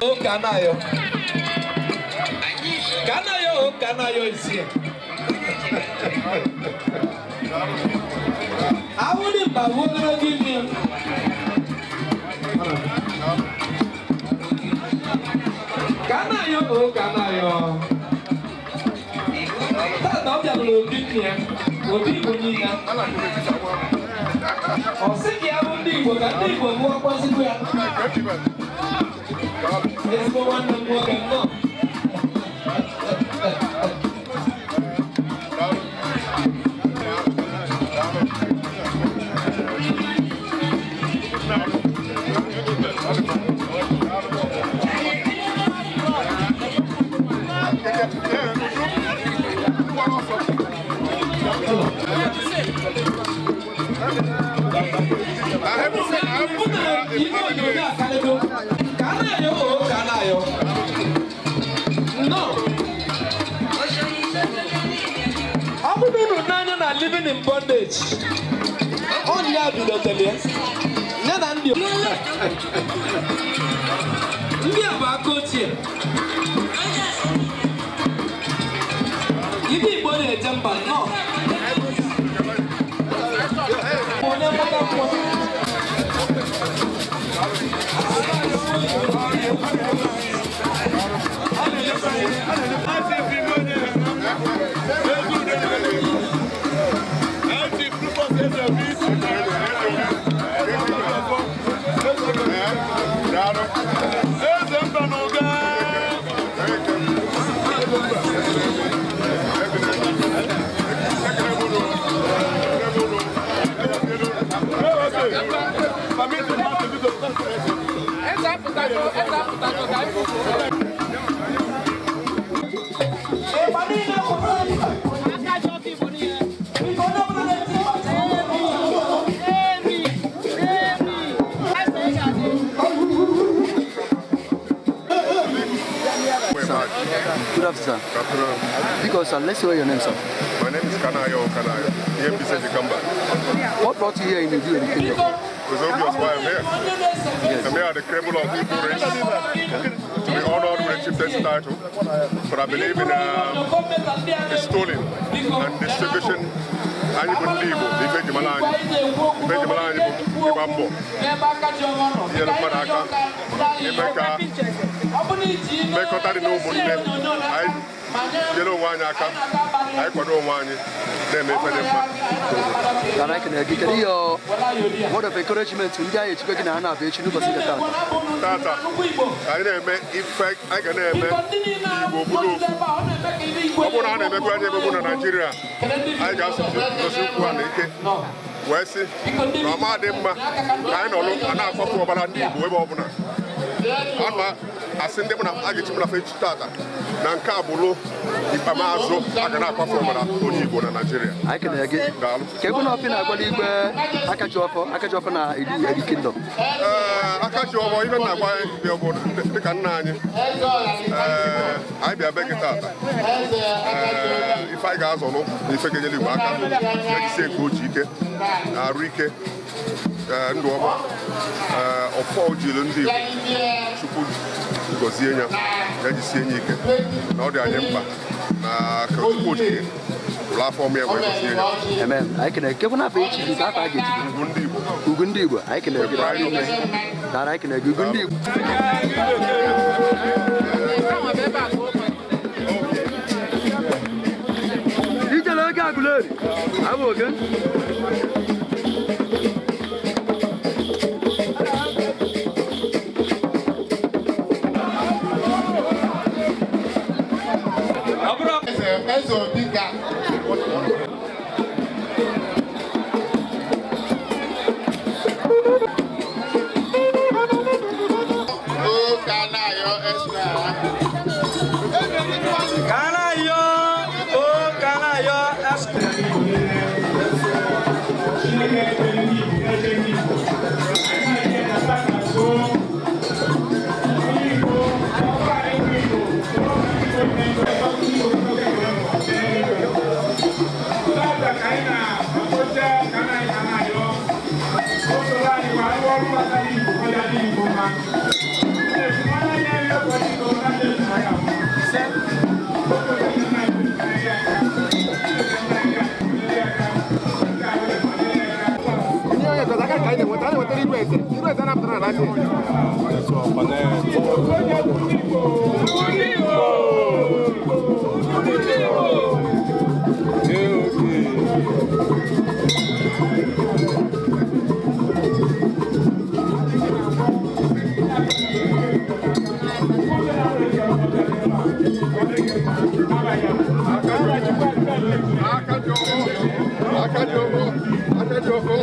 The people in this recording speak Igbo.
O Kanayo. Kanayo, o Kanayo is here. Awụdị mba bụ ogologo imi. Kanayo, o Kanayo. Tata ọ bịara n'obi nne ya, obi Igbo niile. Ọ sị ka ya bụ ndị Igbo ka ndị Igbo mụọ kwazikwa ya. Ezigbo nwanne m nwoke, nnọọ. Ihe onyonyo akarịgo. Kanayo, o Kanayo. Nnọọ. Ọ bụrụ unu n'anya na Living in Bondage, ọ ya bidotere ya. Ya na ndị a bụ aka ochie. Ndị Igbo na-eje mba, nnọọ. Onye mmụta mmụọ. Eze mba n'ụga. Eze apụtago, eze apụtago, ka anyị pụọ. Ịgba niile pụtara. Aka ji ọkụ Igbo niile. Biko, onye ọbụla na-eti ịgba. Eri, eri. Eze, ị ga-adị. Good afternoon, sir. Afternoon. Because, sir, let's hear your name, sir. My name is Kanayo Kanayo. EMP Jikamba. What brought you here in the Kingdom? It's obvious why I'm here. I'm here at the cradle of Igbo race to be honored with a chieftaincy title. But I believe in installing and distribution. Anyị bụ ndị Igbo, ife ejimala anyị. Ife ejimala anyị bụ ịgba mbọ, inyere mmadụ aka, ime ka mmekọta dị n'ụmụnne anyị, nyere onwe anyị aka, anyị kwado onwe anyị, na-eme ife dị mma. Ka anyị kenere gị. Kedu your word of encouragement ndị anyị echikwe gị na ha na-abịa echi n'ụbọchị nke taa? Tata anyị na-eme ife anyị ga na-eme Igbo bụrụ ofu. Ọ bụrụ na a na-emekwa anyị emegbu na Naịjirịa, anyị ga-asụsụ gosi ukwu a na ike wee sị na ọma dị mma ka anyị nọlụ a na-akpọpụ ọbara ndị Igbo ebe ọbụla. Ana asị ndị mụ na a ga-echi mụ na echi tata na nke a bụrụ ikpeazụ a ga na-akwafu ọbara onye Igbo na Naịjirịa. Anyị kenere gị. Daalụ. Ka ebe na ọfị na-agwala igwe Akajiọfọ, Akajiọfọ na Eri Kingdom. Ee, aka ji ọbọ ife na-agwa ndị bụ dịka nna anyị, ee, anyị bịa be gị tata. Ee, ife anyị ga-azọnụ na ife ga-enyere Igbo aka, ejisie nke oji ike na arụ ike, ee, ndụ ọma, ee, ọfọ ojiri ndị Igbo, Chukwu gọzie ya, ya jisie ya ike, na ọ dị anyị mkpa na ka Chukwu okike ụlọ afọ ọma ya wee gọzie ya. Amen. Anyị kenere gị. Ka ebe na afọ echi gị ka afọ a ga-echi gị? Ugwu ndị Igbo. Ugwu ndị Igbo. Anyị kenere gị. Daalụ ime. Daalụ, anyị kenere gị. Ugwu ndị Igbo. Ebe a ka o nwere. Ijele oge Aguleri. Abụ oge. Eze, Eze Obi ga o Kanayo Esquire. Kanayo, o Kanayo Esquire. Ka anyị na-akpọcha ka anyị na-ayọ ụlọ anyị ma arụ ọrụ gbasara Igbo ọ ya dị Igbo mma. Ihe onye kọta aka ka anyị na-enweta, anyị nwetara iru eze. Iru eze anapụtara na aka. Aka ji ọfọ, aka ji ọfọ, aka ji ọfọ.